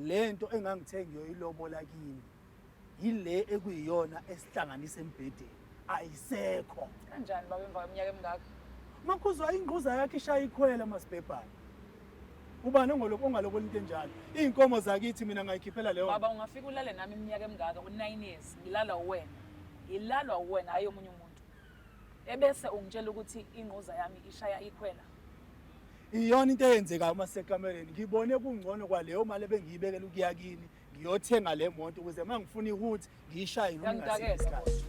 Lento engangithe ngiyoyilobola kini yile ekuyiyona esihlanganisa embhedeni, ayisekho. Kanjani baba emva kweminyaka emingaka? Makhuzwa ingquza yakhe ishaya ikhwela masibhebhana. Ubani ongalobola into enjalo? Iy'nkomo zakithi mina ngayikhiphela leyo. Baba ungafika ulale nami iminyaka emingaka u-9 years ngilala uwena. Ngilalwa uwena hhayi omunye umuntu. Ebese ungitshela ukuthi ingquza yami ishaya ikhwela. Iyona into eyenzekayo uma sisekamereni. Ngibone kungcono kwaleyo mali ebengiyibekela ukuya kini ngiyothenga le moto ukuze uma ngifuna ihood ngiyishaye noma Uyangidakela, isikhathi.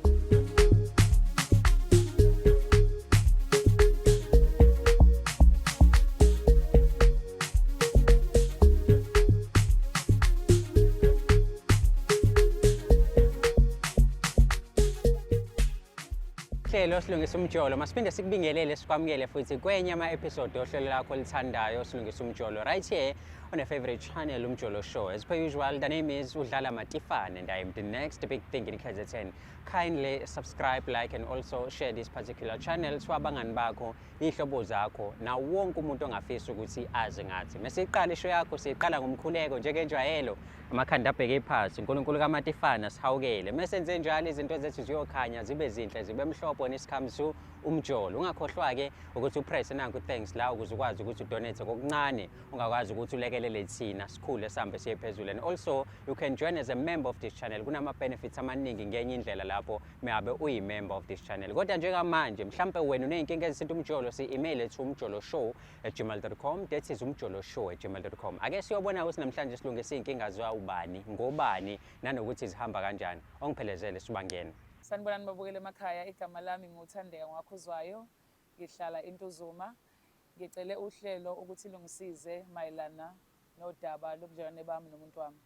Hlelo Silungisa Umjolo, masiphinde sikubingelele sikwamukele futhi kwenye ama-episode ohlelo lakho olithandayo Silungisa Umjolo right here on your favorite channel Umjolo Show. As per usual, the name is Udlala Matifane and I am the next big thing in KZN. Kindly subscribe, like and also share this particular channel to abangani bakho, iy'hlobo zakho nawo wonke umuntu ongafisa ukuthi azi ngathi. Mesiqala ishow yakho siqala ngomkhuleko njengenjwayelo, amakhanda abheke phansi, uNkulunkulu kaMatifana sihawukele. Mesenze njalo izinto zethu ziyokhanya zibe zinhle zibe mhlophe when it comes to umjolo. Ungakhohlwa-ke ukuthi upress nanku thanks la ukuze ukwazi ukuthi udonate kokuncane ungakwazi ukuthi ulekelele thina sikhule sihambe siye phezulu. And also you can join as a member of this channel. Kunama-benefits amaningi ngenye indlela lapho mehabe uyi-member of this channel. Kodwa njengamanje mhlampe wena uney'nkinga ezithinta umjolo, si-email to umjoloshow@gmail.com. That is umjoloshow@gmail.com. Ake siyobona ukuthi namhlanje silungise iy'nkinga zawubani, ngobani, nanokuthi zihamba kanjani. Ongiphelezele sibangene. Sanibonani babukeli emakhaya, igama lami nguThandeka Ngwakhuzwayo, ngihlala eNtuzuma. Ngicele uhlelo ukuthi lungisize mayelana nodaba lobudlelwane bami nomuntu wami.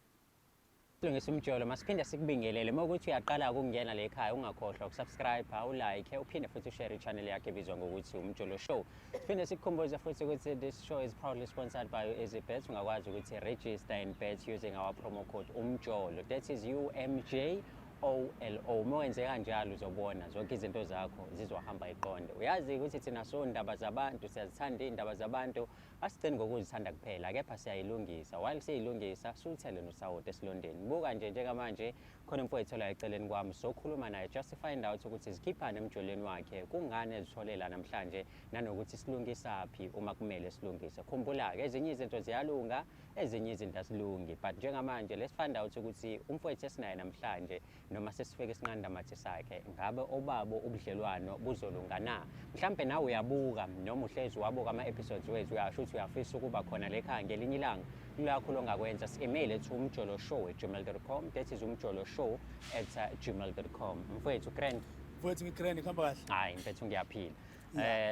Silungisa Umjolo, masiphinde sikubingelele. Uma ukuthi uyaqala ukungena le ekhaya, ungakhohlwa ukusubscribe, ulike, uphinde futhi ushare i-channel yakhe ebizwa ngokuthi Umjolo Show. Siphinde sikukhumbuze futhi ukuthi this show is proudly sponsored by EasyBet. Ungakwazi ukuthi register and bet using our promo code Umjolo. That is UMJ OLO. Uma wenze kanjalo uzobona zonke izinto zakho zizohamba iqonde. Uyazi ukuthi thina sondaba zabantu, siyazithanda iy'ndaba zabantu, asigcini ngokuzithanda kuphela kepha siyayilungisa. While siyilungisa suthele nosawoti esilondeni. Buka nje njengamanje khona umfowethu la eceleni kwami, sokhuluma naye just to find out ukuthi zikhiphani emjolweni wakhe, kungani ezitholela namhlanje, nanokuthi silungisaphi uma kumele silungise. Khumbula-ke ezinye izinto ziyalunga, ezinye izinto azilungi, but njengamanje let's find out ukuthi umfowethu esinaye namhlanje noma sesifike isinqandamathe sakhe, ngabe obabo ubudlelwano buzolunga na? Mhlampe nawe uyabuka noma uhlezi wabuka ama-episodes wethu, uyasho ukuthi uyafisa ukuba khona le ekhaya ngelinye ilanga. Kulakho longakwenza, si-email to umjoloshow@gmail.com. That is umjoloshow@gmail.com. Mfowethu grand. Mfowethu ngigrand, kuhamba kahle. Hayi mfethu ngiyaphila.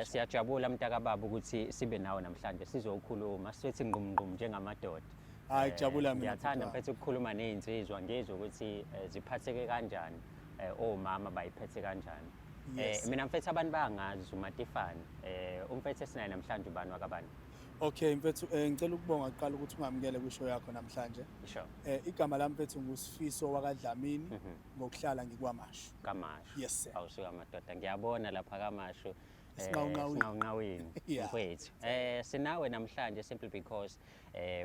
Siyajabula mntakababa ukuthi sibe nawe namhlanje sizokhuluma sithi ngqumngqum njengamadoda. Hayi kujabula mina. Ngiyathanda mfethu ukukhuluma nezinsizwa, ngizwe ukuthi ziphatheke kanjani, omama bayiphethe kanjani. Mina mfethu abantu bayangazi uMatifane. Umfethu esinaye namhlanje ubani wakabani? Okay mfethu, ngicela ukubonga kuqala ukuthi ungamukele kwishow yakho namhlanje. Sure. Igama lami mfethu nguSifiso wakaDlamini, ngokuhlala ngikwaMashu. KaMashu. Yes sir. Awusuka madoda, ngiyabona lapha kaMashu. Sinqawunqawini. Sinqawunqawini. Mfethu. Sinawe namhlanje simply because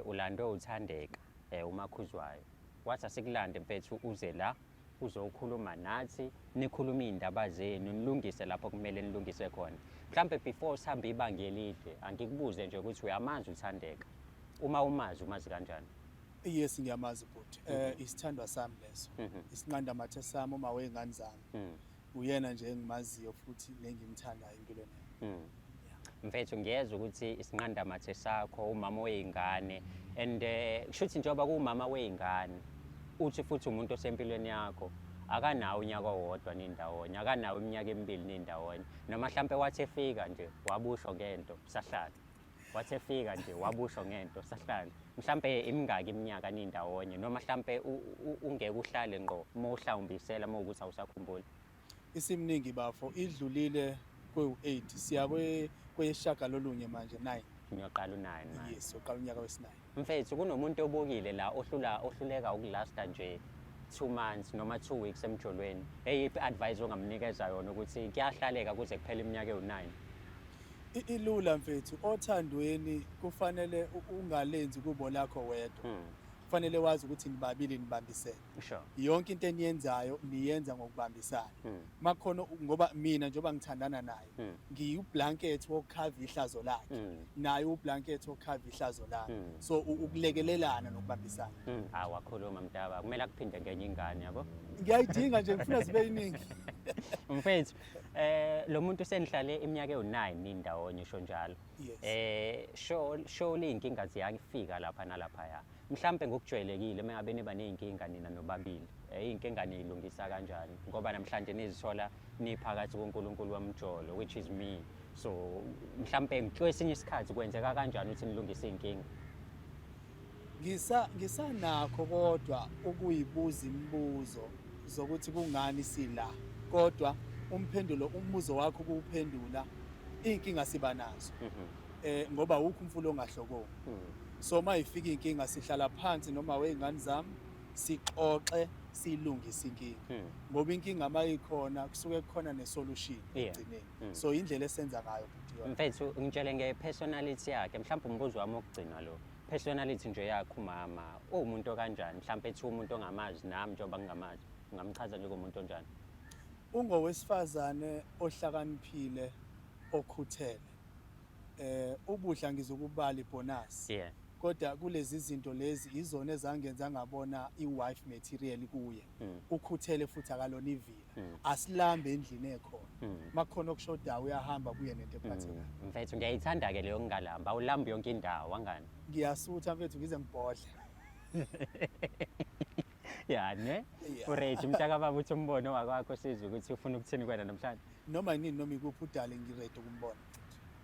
ulandwe uThandeka, uMakhuzwayo. Wathi asikulande mfethu uze la uzokhuluma nathi, nikhuluma iy'ndaba zenu, nilungise lapho kumele nilungise khona. Mhlampe before sihambe ibanga elide, angikubuze nje ukuthi uyamazi uThandeka. Uma umazi, umazi kanjani? Yes, ngiyamazi bhuti. Isithandwa sami leso. Isinqandamathe sami, uma wey'ngane zami. Uyena nje engimaziyo futhi nengimthandayo empilweni yami. Mfethu ngiyezwa ukuthi isinqandamathe sakho umama wey'ngane and kusho ukuthi njengoba kuwumama wey'ngane uthi futhi umuntu osempilweni yakho akanawo unyaka owodwa nindawonye, akanawo iminyaka emibili nindawonye, noma mhlampe wathi efika nje wabusho ngento sahlala, wathi efika nje wabusho ngento sahlala, mhlampe imingaki iminyaka nindawonye, noma mhlampe ungeke uhlale ngqo uma uhlawumbisela uma ukuthi awusakhumbuli? Isimningi bafo, idlulile kwewu-8, siya kweyesishiyagalolunye manje, 9. Niyoqala u-9 manje. Yes, uqala unyaka wesi-9. Mfethu kunomuntu obukile la ohluleka ukulasta nje 2 months noma 2 weeks emjolweni. Eyiphi advice ongamnikeza yona ukuthi kuyahlaleka kuze kuphele iminyaka ewu-9? Ilula mfethu, othandweni kufanele ungalenzi kubo lakho wedwa. Kufanele wazi ukuthi nibabili nibambisene. Yonke into eniyenzayo niyenza ngokubambisana. Makhona ngoba mina njengoba ngithandana naye, ngiyu-blanket wokukhava ihlazo lakhe, naye u-blanket wokukhava ihlazo lami. So ukulekelelana nokubambisana. Ah, wakhuluma mntaba, kumele akuphinde ngenye ingane, yabo. Ngiyayidinga nje, ngifuna zibe iningi. Mfethu, lo muntu senihlale iminyaka ewu-9 nindawonye, usho njalo. Yes. Surely iy'nkinga ziyafika lapha nalaphaya. Mhlampe ngokujwayelekile uma ngabe niba ney'nkinga nina nobabili, iy'nkinga niyilungisa kanjani? Ngoba namhlanje nizithola niphakathi koNkulunkulu womjolo, which is me. So mhlampe kwesinye isikhathi kwenzeka kanjani ukuthi nilungise iy'nkinga? Ngisanakho kodwa ukuyibuza imibuzo zokuthi kungani sila, kodwa umphendulo umbuzo wakho ukuwuphendula, iy'nkinga siba nazo, ngoba awukho umfula ongahlokomi. So uma ifika iy'nkinga sihlala phansi noma wey'ngane zami, sixoxe, siyilungise inkinga, ngoba inkinga uma ikhona kusuke kukhona ne-solution ekugcineni. So indlela esenza ngayo, bhuti, yona. Mfethu, ngitshele nge-personality yakhe, mhlawumbe umbuzo wami wokugcina lo. Personality nje yakhe umama, uwumuntu okanjani? Mhlawumbe ethi umuntu ongamazi, nami njengoba ngingamazi, ungamchaza njengomuntu onjani? Ungowesifazane ohlakaniphile, okhuthele. Ubudla ngizokubala ibonus. Kodwa kulezi zinto lezi izona ezangenza ngabona i-wife material kuye. Ukhuthele futhi akalona ivila. Asilambe endlini ekhona. Makukhona okushodayo uyahamba kuye nento ephathekayo. Mfethu, ngiyayithanda-ke leyo ngalamba, awulambi yonke indawo, angani? Ngiyasutha mfethu, ngize ngibhodle. Ya ne? Yeah. Uready mntaka baba uthi umbono wakwakho sizwe ukuthi ufuna ukuthini kwena namhlanje? Noma yini, noma ikuphi udale, ngiready ukumbona.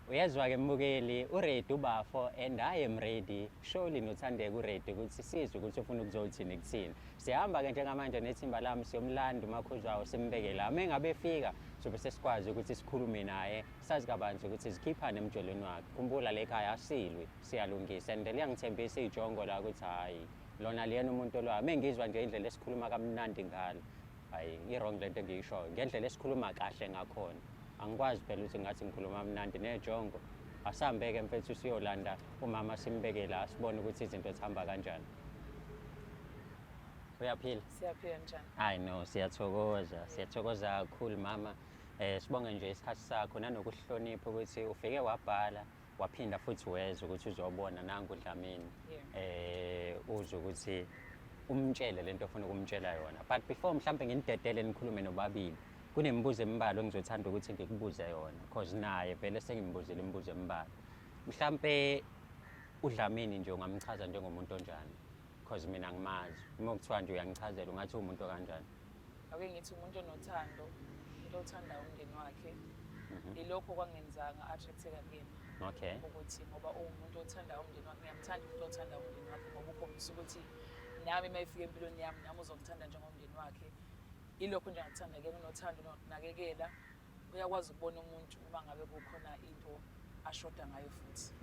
Uyezwa-ke mbukeli, uready ubafo and I am ready. Surely noThandeka uready ukuthi sizwe ukuthi ufuna ukuzothini kuthini. Sihamba-ke njengamanje nethimba lami siyomlanda uMakhuzwayo, simbeke la. Uma engabe efika sobe sesikwazi ukuthi sikhulume naye, sazi kabanzi ukuthi zikhiphane emjolweni wakhe. Khumbula le ekhaya asilwi, siyalungisa, and liyangithembisa ijongo la ukuthi hhayi lona liyena umuntu olwayo. Uma ngizwa nje indlela esikhuluma kamnandi ngalo, hayi i-wrong lento engiyishoyo, ngendlela esikhuluma kahle ngakhona angikwazi phela ukuthi ngathi ngikhuluma mnandi nejongo. Asambe-ke mfethu siyolanda umama, simbeke la, sibone ukuthi izinto zihamba kanjani. Uyaphila? Siyaphila, njani? Hayi no, siyathokoza, siyathokoza kakhulu mama. Sibonge nje isikhathi sakho nanokuhlonipha ukuthi ufike wabhala waphinda futhi weza ukuthi uzobona nangu uDlamini. Uzwe ukuthi umtshele lento ofuna ukumtshela yona. But before mhlambe nginidedele nikhulume nobabili, kunemibuzo embalwa engizothanda ukuthi ngikubuze yona, because naye vele sengimbuzile imibuzo embalwa. Mhlambe uDlamini nje ungamchaza njengomuntu onjani? Because mina ngimazi. Uma kuthiwa nje uyangichazela ungathi umuntu kanjani? Ake ngithi umuntu onothando, umuntu othandayo umndeni wakhe. Ilokho kwangenza nga-attracteka kuyena. Ukuthi ngoba uwumuntu othandayo umndeni wakhe, ngiyamthanda umuntu othandayo umndeni wakhe ngoba ukhombisa ukuthi nami uma efika empilweni yami nami uzongithanda njengomndeni wakhe. Ilokho nje ngakuthanda kuyena, unothando, unokunakekela. Uyakwazi ukubona umuntu uma ngabe kukhona into ashoda ngayo futhi.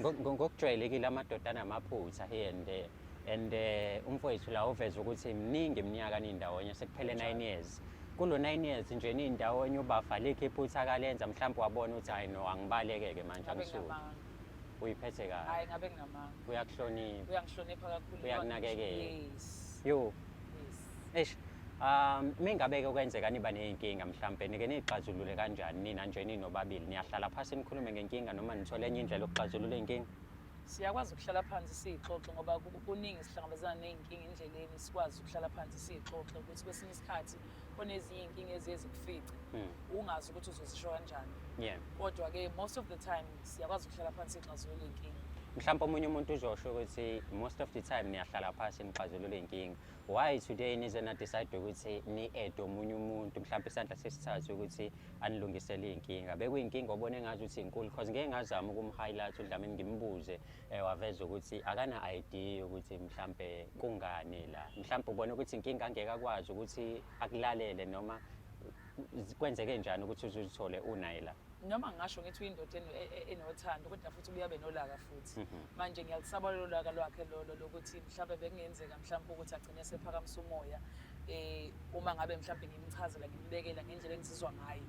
Ngokujwayelekile amadoda anamaphutha here and there. And umfowethu la uveza ukuthi miningi iminyaka nindawonye, sekuphele 9 years. Kulo 9 years nje nindawonye ubafa alikho iphutha akalenza, mhlawumbe wabona ukuthi hayi no, angibaleke-ke manje, Ngabe angisuki. nginamanga. Uyiphethe kahle. Hayi, ngabe nginamanga. Uyakuhlonipha. Uyangihlonipha kakhulu. Uyakunakekela. Yes. Yo. Yes. Eish. Mingabe-ke kwenzeka niba ney'nkinga mhlampe nike niy'xazulule kanjani nina nje ninobabili? Niyahlala phasi nikhulume ngenkinga noma nithole enye indlela yokuxazulula iy'nkinga? Siyakwazi ukuhlala phansi siy'xoxe ngoba kuningi sihlangabezana ney'nkinga endleleni, sikwazi ukuhlala phansi siy'xoxe ukuthi kwesinye isikhathi kunezinye iy'nkinga eziye zikufice ungazi ukuthi uzozisho kanjani. Kodwa-ke most of the time siyakwazi ukuhlala phansi siy'xazulule iy'nkinga. Mhlawumpe omunye umuntu uzosho ukuthi most of the time niyahlala phasi nixazulule iy'nkinga. Why today nize na-decide ukuthi ni-add omunye umuntu, mhlawumpe isandla sesithathu ukuthi anilungisele iy'nkinga? Bekuyinkinga obona engazi ukuthi inkulu, because ngeke ngazama ukum-highlight uDlamini ngimbuze, waveza ukuthi akana-idea ukuthi mhlampe kungani la. Mhlampe ubona ukuthi inkinga angeke akwazi ukuthi akulalele, noma kwenzeke njani ukuthi uzithole unaye la? Noma ngingasho ngithi uyindoda enothando, kodwa futhi ubuye abe nolaka futhi. Manje ngiyalisaba lolo laka lwakhe lolo lokuthi mhlawumbe bekungenzeka mhlawumbe ukuthi agcine esephakamisa umoya, uma ngabe mhlawumbe ngimchazela, ngimbekela ngendlela engizizwa ngayo.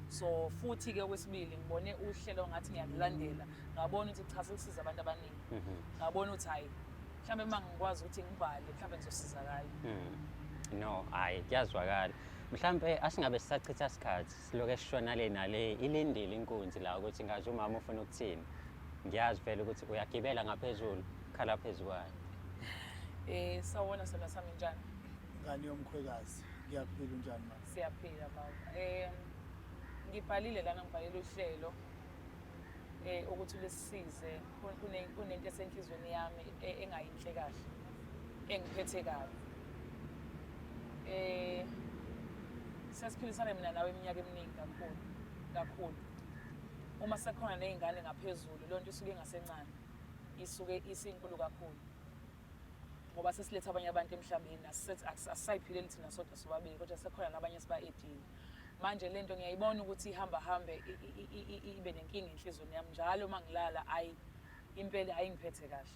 So futhi-ke okwesibili ngibone uhlelo ngathi ngiyalulandela, ngabona ukuthi cha, selisiza abantu abaningi. Ngabona ukuthi hhayi, Mhlawumbe uma ngikwazi ukuthi ngibhale mhlawumbe ngizosizakala. No, hayi kuyazwakala. Mhlampe asingabe sisachitha isikhathi siloke sishona le nale ilindile inkunzi la ukuthi ngazi umama ufuna ukuthini. Ngiyazi vele ukuthi uyagibela ngaphezulu khala phezu kwayo. Sawubona sona sami njani? Ngane yomkhwekazi, ngiyaphila unjani mama? Siyaphila baba. Ngibhalile lana ngibhalile uhlelo ukuthi lisisize kunento esenhlizweni yami engayinhle kahle engiphethe kabi. Sesiphilisane mina nawe iminyaka eminingi kakhulu kakhulu. Uma sekukhona ney'ngane ngaphezulu leyo nto isuke ingasencane, isuke isinkulu kakhulu. Ngoba sesiletha abanye abantu emhlabeni, asisayiphileli thina sodwa sobabili kodwa sekukhona nabanye esiba-edile. Manje le nto ngiyayibona ukuthi ihamba hambe ibe nenkinga enhliziyweni yami njalo uma ngilala ayi impela ayingiphethe kahle.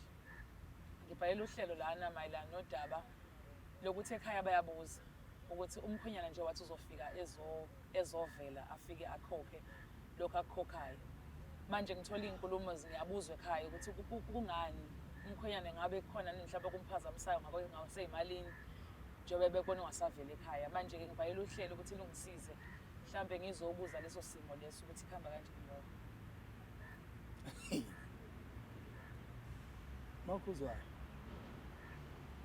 Ngibhalela uhlelo lana mayelana nodaba lokuthi ekhaya bayabuza ukuthi umkhwenyana nje wathi uzofika ezovela afike akhokhe lokhu akukhokhayo. Manje ngithola iy'nkulumo ngiyabuzwa ekhaya ukuthi kungani umkhwenyana ngabe kukhona yini mhlawumbe okumphazamisayo ngasey'malini njengoba bebona ungasaveli ekhaya. Manje-ke ngibhalela uhlelo ukuthi lungisize mhlawumbe ngizobuza leso simo leso ukuthi kuhamba kanjani lokho. Makhuzwayo.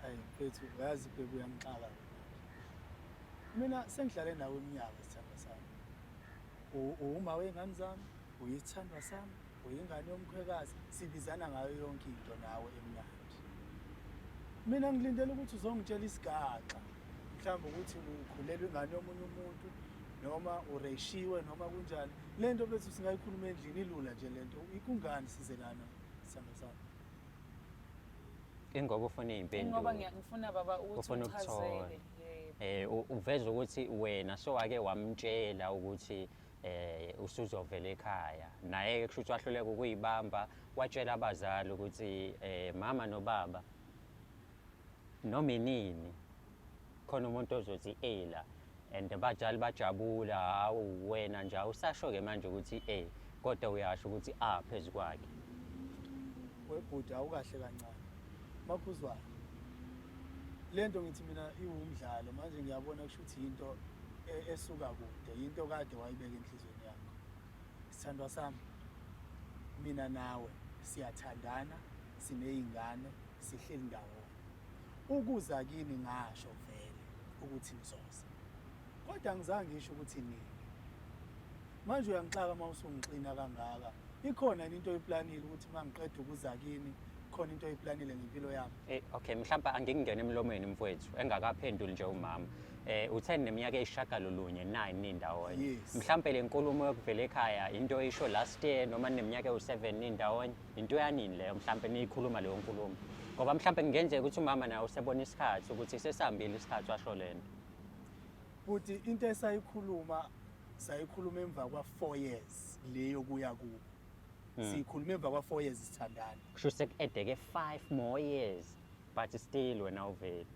Hayi mfethu uyazi bhebe uyangixaka manje. Mina sengihlale nawe iminyaka sithandwa sami. Uwuma wey'ngane zami, uyisithandwa sami, uyingane yomkhwekazi, sibizana ngayo yonke into nawe emnandi. Mina ngilindele ukuthi uzongitshela isigaxa, mhlawumbe ukuthi ukhulelwe ingane yomunye umuntu noma ureshiwe noma kunjani. Le nto bethu singayikhuluma endlini ilula nje le nto. Kungani size lana sithandwa sami? Ingoba ufuna iy'mpendulo. Ingoba ngifuna baba ukuthi Ufuna ungichazele. ukuthola. Yebo. Uveza ukuthi wena sowake wamtshela ukuthi usuzovela ekhaya. Naye kusho ukuthi wahluleka ukuyibamba, watshela abazali ukuthi mama nobaba noma inini khona umuntu ozothi la and abazali bajabula, hawu wena nje awusasho-ke manje ukuthi kodwa uyasho ukuthi a phezu kwakhe. Webhuti awukahle kancane. Makhuzwayo. Le nto ngithi mina iwumdlalo manje ngiyabona kusho ukuthi into esuka kude, into kade wayibeka enhliziyweni yakho. Sithandwa sami, mina nawe siyathandana, siney'ngane, sihleli ndawonye. Ukuza kini ngasho vele ukuthi ngizoza. Kodwa angizange ngisho ukuthi nini. Manje uyangixaka uma usungixina kangaka. Ikhona yini into oyiplanile ukuthi uma ngiqeda ukuza kini khona into oyiplanile ngempilo yami? Okay, mhlawumbe angikungena emlomeni mfowethu engakaphenduli nje umama. Uthe neminyaka eyisishiyagalolunye 9 nindawonye. Yes. Mhlawumbe le nkulumo yokuvela ekhaya into oyisho last year noma neminyaka ewu-7 nindawonye, into yanini leyo mhlawumbe niyikhuluma leyo nkulumo? Ngoba mhlawumbe kungenzeka ukuthi umama naye usebona isikhathi ukuthi sesihambile isikhathi washo lento. Bhuti, into esayikhuluma sayikhuluma emva kwa-4 years le yokuya kubo. Siyikhuluma emva kwa-4 years sithandana. Kusho sekuedeke 5 more years but still wena uveli.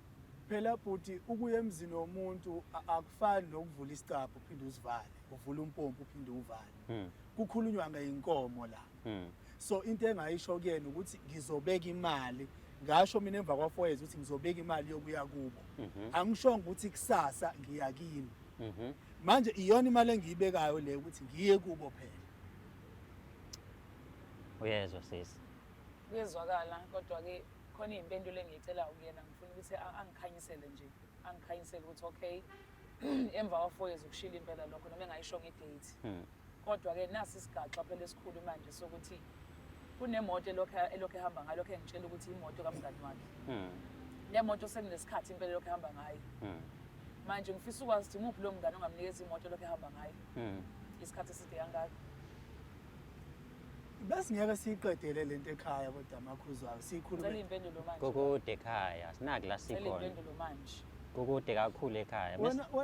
Phela bhuti ukuya emzini womuntu akufani nokuvula isicabha uphinde usivale, uvula umpompi uphinde uvale. Kukhulunywa ngeyinkomo la. So into engayisho kuyena ukuthi ngizobeka imali, ngasho mina emva kwa-4 years ukuthi ngizobeka imali yokuya kubo. Angishongo ukuthi kusasa ngiya kini. Manje iyona imali engiyibekayo le ukuthi ngiye kubo phela. Uyezwa sisi? Kuyezwakala kodwa ke khona iy'mpendulo engiyicelayo kuyena, ngifuna ukuthi angikhanyisele nje, angikhanyisele ukuthi okay emva kwa-4 years ukushila impela lokho noma engayishongo i-date. Kodwa ke nasi isigaxa phela esikhulu manje sokuthi kunemoto elokhu ehamba ngayo, lokhu engitshela ukuthi imoto kamngani wakhe. Le moto sekunesikhathi impela elokhu ehamba ngayo. Manje ngifisa ukwazi ukuthi imuphi lo mngani ongamnikeza imoto elokhu ehamba ngayo isikhathi eside kangaka. Besingeke siyiqedele lento ekhaya kodwa Makhuzwayo siyikhulume. Ngicela iy'mpendulo manje. Kukude ekhaya, sinaki la Ngicela sikhona. iy'mpendulo manje. Kukude kakhulu ekhaya.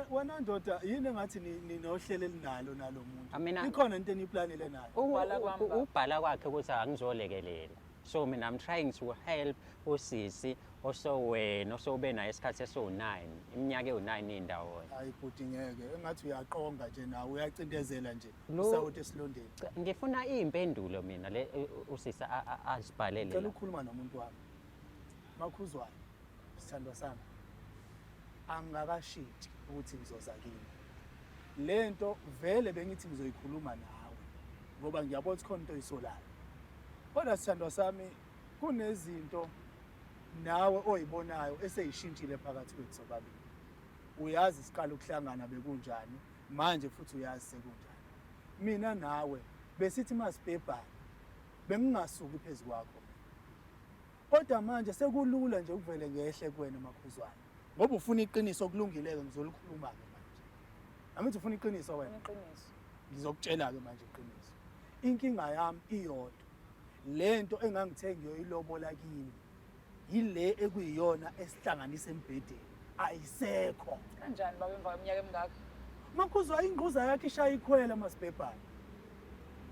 Wena ndoda yini engathi ninohlelo elinalo nalo muntu? Mina Ikhona into eniyiplanile nayo? Ubhala kwami baba. Ubhala kwakhe ukuthi angizolekelela. So mina I'm trying to help usisi osowena osowube naye isikhathi esiwu-9, iminyaka ewu-9 indawonye. Hayi bhuti ngeke, engathi uyaqonga nje nawe uyacindezela nje Lo- usawoti esilondeni. Cha, ngifuna iy'mpendulo mina le usisi azibhalele Ngicela la. ukukhuluma nomuntu wami. Makhuzwayo, sithandwa sami, angikakashintshi ukuthi ngizoza kini. Lento vele bengithi ngizoyikhuluma nawe ngoba ngiyabona ukuthi khona into oyisolayo. Kodwa sithandwa sami, kunezinto nawe oyibonayo eseyishintshile phakathi kwethu sobabili. Uyazi siqala ukuhlangana bekunjani, manje futhi uyazi sekunjani. Mina nawe besithi masibhebhana, bengingasuki phezu kwakho mina. Kodwa manje sekulula nje ukuvele ngehle kuwena Makhuzwane. Ngoba ufuna iqiniso kulungile-ke ngizolikhuluma-ke manje. Angithi ufuna iqiniso wena? Iqiniso. Ngizokutshela-ke manje iqiniso. Inkinga yami iyodwa. Lento engangithe ngiyoyilobola kini yile ekuyiyona esihlanganisa embhedeni. Ayisekho. Kanjani baba emva kweminyaka emingaka? Makhuzwa ingquza yakhe ishaya ikhwela masibhebhana.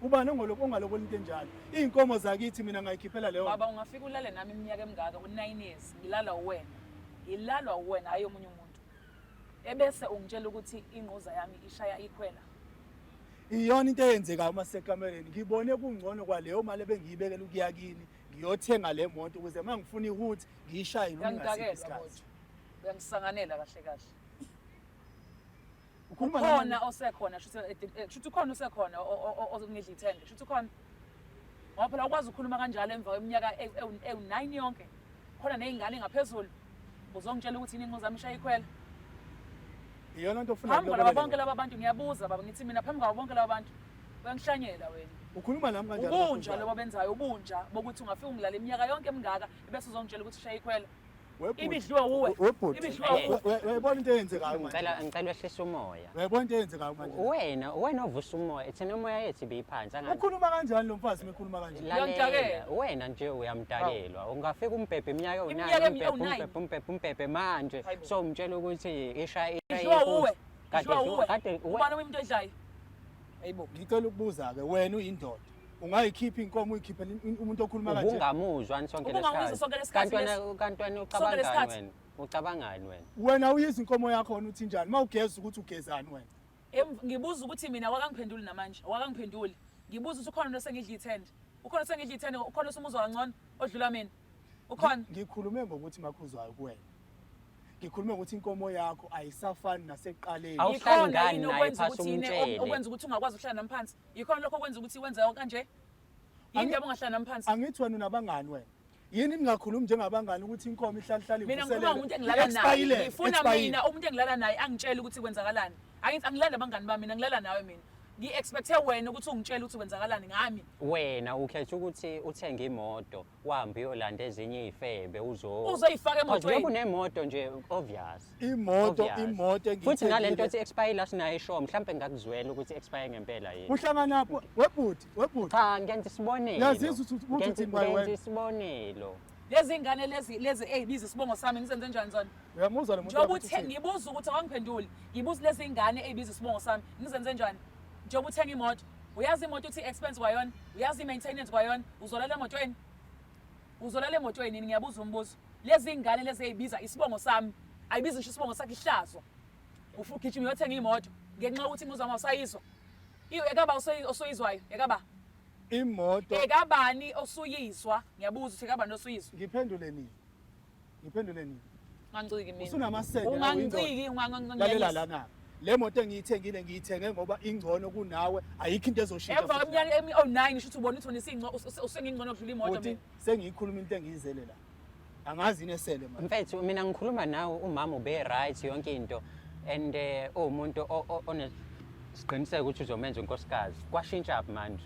Ubani ongoloku ongalobola into enjalo? Iy'nkomo zakithi mina ngayikhiphela leyo. Baba ungafika ulale nami iminyaka emingaka u-9 years ngilala uwena. Ngilalwa uwena hayi omunye umuntu. Ebese ungitshela ukuthi ingquza yami ishaya ikhwela. Iyona into eyenzekayo uma sisekamereni. Ngibone kungcono kwaleyo mali ebengiyibekela ukuya kini ngiyothenga le moto ukuze uma ngifuna ihuthi ngiyishaye noma ngasiphi Uyangidakelwa isikhathi. kodwa. Uyangisanganela kahle kahle. Ukhuluma Ukhona nami? osekhona shuthi shuthi ukhona osekhona ongidla ithende shuthi ukhona. Ngoba phela ukwazi ukukhuluma kanjalo emva kweminyaka ewu-9 yonke. Khona nezingane ngaphezulu. Uzongitshela ukuthi yini ingquza yami ishaya ikhwela. Iyona nto ofuna Phambi kwalaba ukulobolela bonke laba bantu ngiyabuza baba ngithi mina phambi kwabo bonke laba bantu uyangihlanyela wena. Ukhuluma nami kanjani? Ubunja Makhuzwane? lobo benzayo ubunja bokuthi ungafika ungilala iminyaka yonke emingaka ebese uzongitshela ukuthi ishaya ikhwela. Webhuti. Ibidliwa wuwe. Webhuti. Ibidliwa wuwe. Uyayibona into eyenzekayo manje? Ngicela wehlise umoya. Uyayibona into eyenzekayo manje? Wena ovusa umoya, thina umoya yethu ibiphansi angazi. Ukhuluma kanjani lo mfazi mekhuluma kanje? Lalela, Uyangidakela. wena nje uyamdakelwa. Ungafika umbhebhe iminyaka ewu-9, Iminyaka umbhebhe, ewu-nine. umbhebhe, umbhebhe, umbhebhe manje. Hayibo. So umtshela ukuthi ishaya Idliwa wuwe. Kade Idliwa wuwe. kade Ubani umuntu oyidlayo? Hayibo. Ngicela ukubuza-ke wena uyindoda. Ungayikhipha inkomo uyikhiphele umuntu okhuluma kanje? Ubungamuzwa sonke Ubungamuzwa sonke lesikhathi Kanti wena kanti wena Sonke ucabangani lesikhathi. wena? Ucabangani wena? Wena uyizwa inkomo yakho wena uthi njani? Uma ugeza ukuthi ugezani wena? Ngibuza ukuthi mina wakangiphenduli namanje, wakangiphenduli. Ngibuza ukuthi ukhona osengidla ithende. Ukhona osengidla ithende, ukhona osumuzwa kangcono odlula mina. Ukhona. Ngikhulume ngokuthi Makhuzwayo kuwena. Ngikhulume ngokuthi inkomo yakho ayisafani nasekuqaleni. Awu- Yikhona Awuhlangani yini naye okwenza phasi ukuthi yini umtshele. okwenza ukuthi ungakwazi ukuhlala nami phansi? Yikhona lokho okwenza ukuthi wenze kanje? Yini ndaba ungahlala nami phansi? Angithi wena unabangani wena. Yini ningakhulumi njengabangani ukuthi inkomo ihlala ihlala Mina ngikhuluma ngomuntu engilala naye. Ngifuna mina umuntu engilala naye angitshele ukuthi kwenzakalani. Angithi angilali nabangani bami mina ngilala nawe mina. Ngi-expecte wena ukuthi ungitshele ukuthi kwenzakalani ngami. Wena ukhetha ukuthi uthenge imoto uhambe uyolanda ezinye iy'febe uzo Uzoyifaka Cause emotweni. njengoba unemoto nje obvious. Imoto Obvious. imoto Futhi nalento engiyithengile. ethi expire la sinayo ishow mhlambe ngakuzwela ukuthi expire ngempela yini. Uhlanganaphi webhuti webhuti. Cha ngenza isibonelo. Yazizwa ukuthi uthini bayi Ngenza wena. isibonelo. Lezi ngane lezi ezibiza isibongo sami ngizenze njani zona? Uyamuzwa lo muntu Njengoba wakho uthe uthini? ngibuza ukuthi awangiphenduli. Ngibuza lezi ngane ezibiza isibongo sami ngizenze njani? Njengoba uthenga imoto, uyazi imoto uthi expense kwayona, uyazi i-maintenance kwayona, uzolala emotweni. Uzolala emotweni yini ngiyabuza umbuzo. Lezi ngane lezi ezibiza isibongo sami, ayibizi ngisho isibongo sakhe ihlazo. Ufuna ugijima uyothenga imoto ngenxa yokuthi imuzwa awusayizwa. Iyo ekaba osuyizwayo, ekaba. Imoto Ekabani osuyizwa? Ngiyabuza ukuthi ekabani osuyizwa. ngiphendule nini? Ngiphendule nini? Unganciki mina. Usunamasende nawe Unganciki, Lalela lana. Le moto engiyithengile ngiyithenge ngoba ingcono kunawe ayikho into ezoshintsha. Emva futhi kweminyaka emi-9 shuthi ubona ukuthi wena usengingcono kudlula imoto Bhuti, mina. sengiyikhuluma into engiyizele la. Angazi inesele manje. Mfethu mina ngikhuluma nawe umama ube right yonke into and uwumuntu onesiqiniseko ukuthi uzomenza unkosikazi. Kwashintsha phi manje?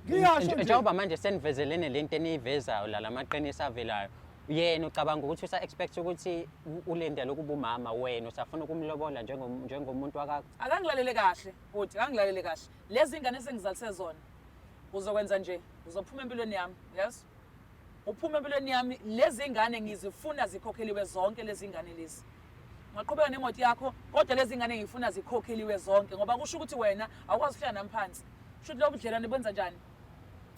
Ngiyasho nje. Njengoba manje senivezelene lento eniyivezayo la lamaqiniso avelayo. Yena ucabanga ukuthi usa expect ukuthi ulindele ukuba umama wena usafuna ukumlobola njengomuntu wakakho. Akangilalele kahle bhuti, akangilalele kahle. Lezi ngane esengizalise zona uzokwenza nje, uzophuma empilweni yami, yes? Uphuma empilweni yami, lezi ngane ngizifuna zikhokheliwe zonke lezi ngane lezi. Ungaqhubeka nemoto yakho, kodwa lezi ngane ngifuna zikhokheliwe zonke ngoba kusho ukuthi wena awukwazi ukuhlala nami phansi. Kusho ukuthi lobu budlelwane benza njani?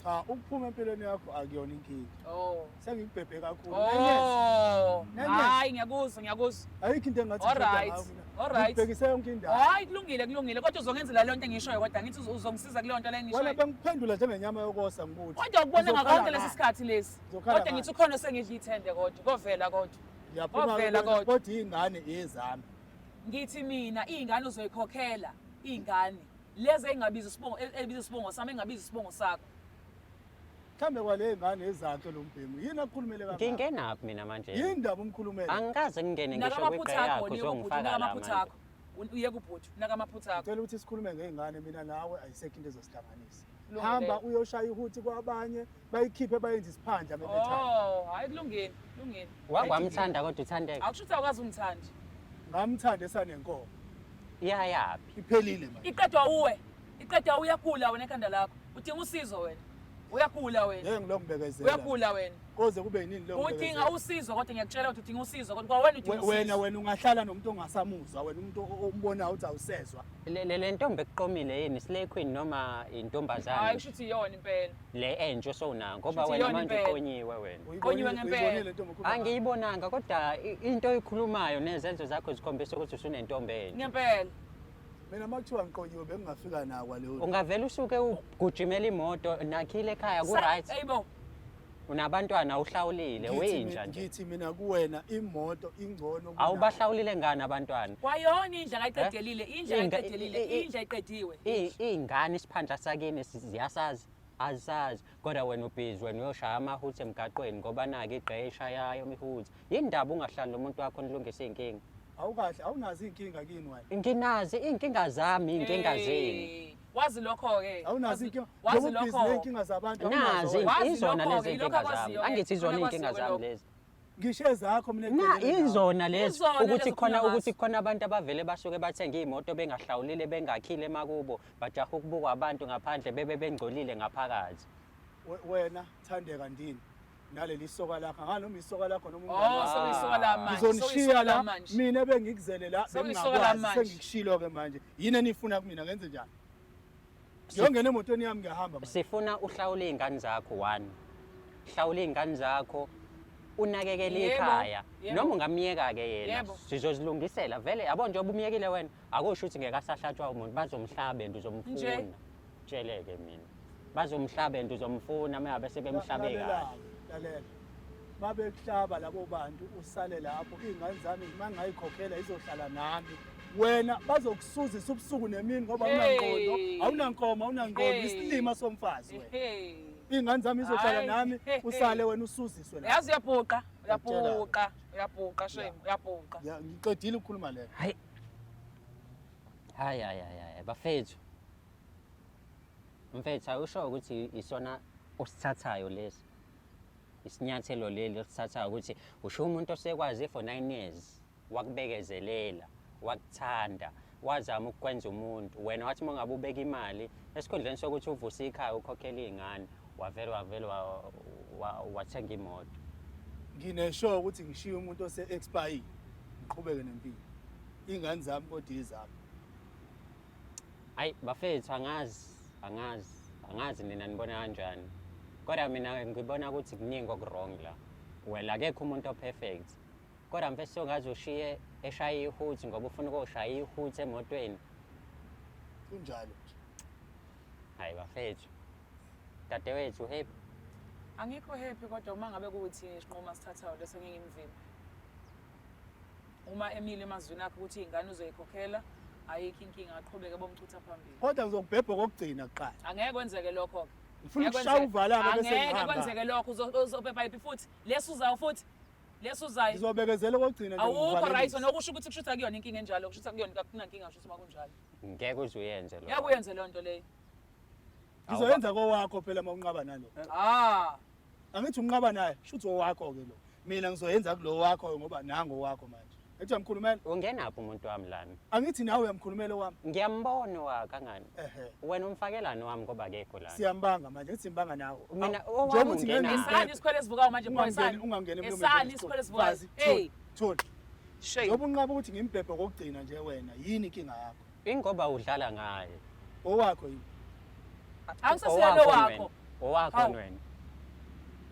Cha, ukuphuma empilweni yakho akuyona inkinga. Oh. Sengikubhebhe kakhulu. Oh. Nine years. Hayi. ngiyakuzwa, ngiyakuzwa. Ayikho into engathi Alright, alright. Ngibhekise yonke indawo. Hayi kulungile, kulungile. Kodwa uzongenzela leyo nto engishoyo kodwa ngithi uzongisiza kuleyo nto leyo Wena engishoyo. bengiphendula njengenyama yokosa ngikuthi. Kodwa ukubona Ngizokhala ngakonke lesi ngani? sikhathi lesi. Ngizokhala Kodwa ngani? ngithi ukhona osengidla ithende kodwa, kovela kodwa. Ngiyaphuma Kovela ke wena, kodwa. kodwa iy'ngane ezami. Ngithi mina iy'ngane uzoyikhokhela, iy'ngane. Lezi engabiza isibongo, ebiza isibongo sami, engabiza isibongo sakho. Mhlambe kwale ngane ezakhe lo mbhemu. Yini akukhulumele kangaka? Ngingenaphi mina manje? Yini ndaba umkhulumele? Angikaze ngingene Naka ngisho amaphutha kwigqe akho, yakho niye kubhuti, uzongifaka naka la amaphutha manje. akho. Uye kubhuti, naka amaphutha akho. Ngicela ukuthi sikhulume ngey'ngane mina nawe ayisekho into ezosihlanganisa. Kulungile. Hamba uyoshaya ihuthi kwabanye bayikhiphe bayenze isiphandla mebethanda. Oh, hayi kulungile, kulungile. Wakwamthanda kodwa uthandeka. Akusho ukuthi awukazi ungithande. Ngamthanda esanenkomo. Iyayaphi? Iphelile manje. Iqedwa uwe. Iqedwa uyagula wena ekhanda lakho. Udinga usizo wena. Uyagula wena. Ngeke ngilokhu ngibekezela. Uyagula wena. Koze kube yinini lo Udinga usizo kodwa ngiyakutshela ukuthi udinga usizo kodwa kwa wena udinga Wena usizo. wena ungahlala nomuntu ongasamuzwa wena umuntu ombonayo ukuthi awusezwa. Le ntombi ekuqomile yini slay queen noma Hayi intombazane kusho ukuthi iyona impela. le entsha osowunayo ngoba Shuthi wena iyona manje impela. uqonyiwe wena. Qonyiwe ngempela. Uyibonile ntombi okhuluma ngayo? Angiyibonanga kodwa into oyikhulumayo nezenzo zakho zikhombisa ukuthi usunentombi entsha. Ngempela. Mina uma kuthiwa ngiqonyiwe bengingafika nakwa leyo. Ungavele usuke ugujimela imoto nakhile ekhaya ku-right. Eyibo. Unabantwana uhlawulile Ngithi uyinja nje. Ngithi mina kuwena imoto ingcono kunawe. Awubahlawulile ngani abantwana? Kwayona indlu akayiqedelile, indlu akayiqedelile, indlu ayiqediwe. Iy'ngane isiphandla sakini ziyasazi azisazi kodwa wena ubhizi wena uyoshaya amahuthi emgaqweni ngoba naki igqe eshayayo imihuthi. Yini ndaba ungahlali nomuntu wakho nilungise iy'nkinga? Awukahle, awunazo iy'nkinga kini wena. Nginazi iy'nkinga zami, iy'nkinga zenu. Hey, Wazi lokho-ke. Awunazo iy'nkinga. Wazi Njengoba ubhizi lokho. ney'nkinga zabantu awunazo Nazi wena. Wazi izona lokho-ke, lezi yilokho iy'nkinga zami. akwaziyo-ke. Angithi izona Khona iy'nkinga akwaziyo zami lokho. lezi. Ngisho ezakho mina Na eqondene nawe. izona lezi Izona ukuthi lezi khona okhuluma ukuthi ngazo. khona abantu abavele basuke bathenge iy'moto bengahlawulile bengakhile emakubo bajaha ukubukwa abantu ngaphandle bebe bengcolile ngaphakathi. Wena Thandeka ndini naleli soka lakho angani noma isoka lakho noma umngane Oh, wakho. sekuyisoka lami manje. Ngizonishiya Sekuyisoka la lami manje. mina bengikuzele la Sekuyisoka lami bengingakwazi manje. sengikushilo ke manje yini enifuna kumina ngenze njani? Ngiyongena emotweni yami ngiyahamba manje. Sifuna uhlawule iy'ngane zakho one. Hlawula iy'ngane zakho unakekele Yebo, ikhaya yebo. noma ungamyeka-ke yena Yebo. sizozilungisela vele yabo njengoba umyekile wena akusho ukuthi ngeke asahlatshwa umuntu bazomhlaba and uzomfuna Nje. tsheleke mina bazomhlaba and uzomfuna uma ngabe sebemhlabe kahle Lalela, lalela. Babekuhlaba labo bantu usale lapho iy'ngane zami uma ngingayikhokhela izohlala nami. Wena bazokusuzisa ubusuku nemini ngoba awunangqondo, Hey. awunankomo, awunangqondo, Hey. isilima somfazi wena. Hey. Iy'ngane zami izohlala Hayi. nami usale wena usuziswe lapho. Yazi uyabhuqa, Ngiyakutshela. uyabhuqa, uyabhuqa shame, uyabhuqa. Ya, ngiqedile ukukhuluma leyo. Hayi. Hayi hayi hayi hayi bafethu. Mfethu awusho ukuthi isona osithathayo lesi. Isinyathelo leli osithathayo ukuthi usho umuntu osekwazi for 9 years wakubekezelela, wakuthanda, wazama ukukwenza umuntu. Wena wathi uma ngabe ubeka imali esikhundleni sokuthi uvuse ikhaya ukhokhele iy'ngane, wavele wavele wathenga imoto. Nginesure ukuthi ngishiye umuntu ose-expire ngiqhubeke nempilo. Iy'ngane zami kodwa izami. Hayi bafethu angazi, angazi, angazi nina nibona kanjani. Kodwa mina ngibona ukuthi kuningi oku-wrong la. Well akekho umuntu o-perfect. Kodwa mfethu songaze ushiye eshaya ihuthi ngoba ufuna ukuyoshaya ihuthi emotweni. Kunjalo nje. Hayi bafethu. Dadewethu happy. Angikho happy kodwa uma ngabe kuwuthi isinqumo asithathayo leso ngeke ngimvimbe. Uma emile emazwini akhe ukuthi iy'ngane uzoyikhokhela, ayikho inkinga aqhubeke bomchutha phambili. Kodwa ngizokubhebha okokugcina kuqala. Angeke kwenzeke lokho-ke. Ngifuna Angeke ukushaya kwenzeke. uvala-ke bese Angeke ngihamba. kwenzeke lokho uzobhebha yiphi futhi? Lesu uzayo futhi? Lesu uzayo? Ngizobekezela okokugcina nje Awukho right ngivalelise. wena okusho ukuthi kushuthi akuyona inkinga enjalo, kushuthi akuyona akunankinga kushuthi uma kunjalo. Ngeke uze uyenze lokho. Ngeke uyenze leyo nto leyo. Ngizoyenza kowakho phela uma unqaba nalo. Ah. Angithi unqaba naye, shuthi owakho ke lo. Mina ngizoyenza kulo wakho ngoba nango wakho manje. Ethi uyamkhulumela? Ungenaphi umuntu wami lana? Angithi nawe uyamkhulumela owami. Ngiyambona wakhe angani. Ehhe. Wena umfakelani wami ngoba akekho lana. Siyambanga manje, ngithi simbanga nawe. Mina Awu, owami njengoba uthi ngeke ungenaphi? Esani ngibhebhe. isikhwele esivukayo manje boy Ungangeni, esani. ungangeni emlomeni. Esani isikhwele esivukayo. Mfazi, Hey, thula. shame. Njengoba unqaba ukuthi ngimbhebhe kokugcina nje wena, yini inkinga yakho? Ingoba udlala ngaye. Owakho yini? Angisaseyena Owakho owakho. wena. Owakho Hawu. wena.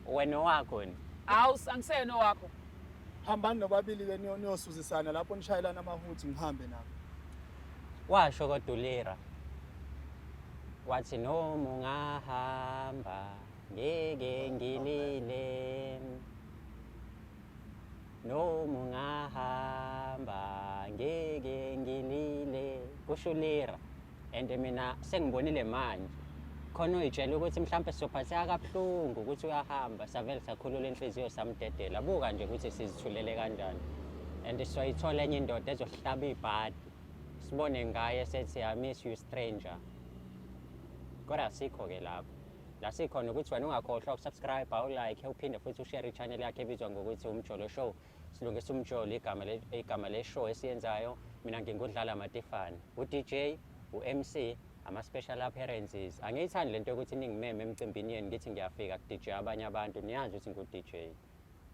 Wena owakho wena. Awu, angiseyena owakho. Hambani nobabili-ke niyosuzisana lapho nishayelana amahuthi, ngihambe nami. Washo kodwa uLira wathi noma ungahamba ngeke ngilile, noma ungahamba ngeke ngilile, kusho uLira. And mina sengibonile manje khona uyitshela ukuthi mhlawumbe sizophatheka kabuhlungu ukuthi uyahamba, savele sakhulula inhliziyo samdedela. Buka nje ukuthi sizithulele kanjani, and sizoyithola enye indoda ezohlaba ibhadi, sibone ngaye sethi, "I miss you, stranger." Kodwa asikho-ke lapho. La sikhona ukuthi wena ungakhohlwa ukusubscribe, ulike, uphinde futhi ushare i-channel yakhe ebizwa ngokuthi Umjolo Show. Silungisa Umjolo igama le-show esiyenzayo. Mina ngingudlala Matifane, u-DJ, u-MC, ama-special appearances. Angiyithandi lento yokuthi ningimeme emcimbini yenu, ngithi ngiyafika ku-DJ abanye abantu. Niyazi ukuthi ngu-DJ,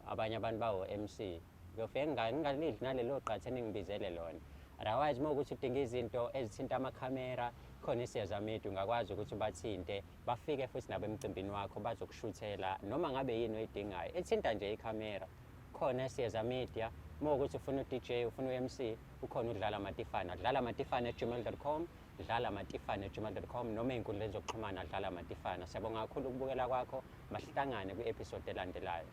abanye abantu bawo-MC. Ngiyofike ngingalidli nalelo qatha eningibizele lona. Otherwise, uma ukuthi udinga izinto ezithinta amakhamera, khona iSiyeza Media, ungakwazi ukuthi ubathinte, bafike futhi nabo emcimbini wakho bazokushuthela noma ngabe yini oyidingayo ethinta nje ikhamera. Khona Siyeza Media. Uma ukuthi ufuna u-DJ, ufuna u-MC, ukhona uDlala Matifana, dlalamatifana@gmail.com, dlalamatifana@gmail.com, noma ey'nkundleni zokuxhumana, Dlala Matifana. Siyabonga kakhulu ukubukela kwakho. Masihlangane kwi-episode elandelayo.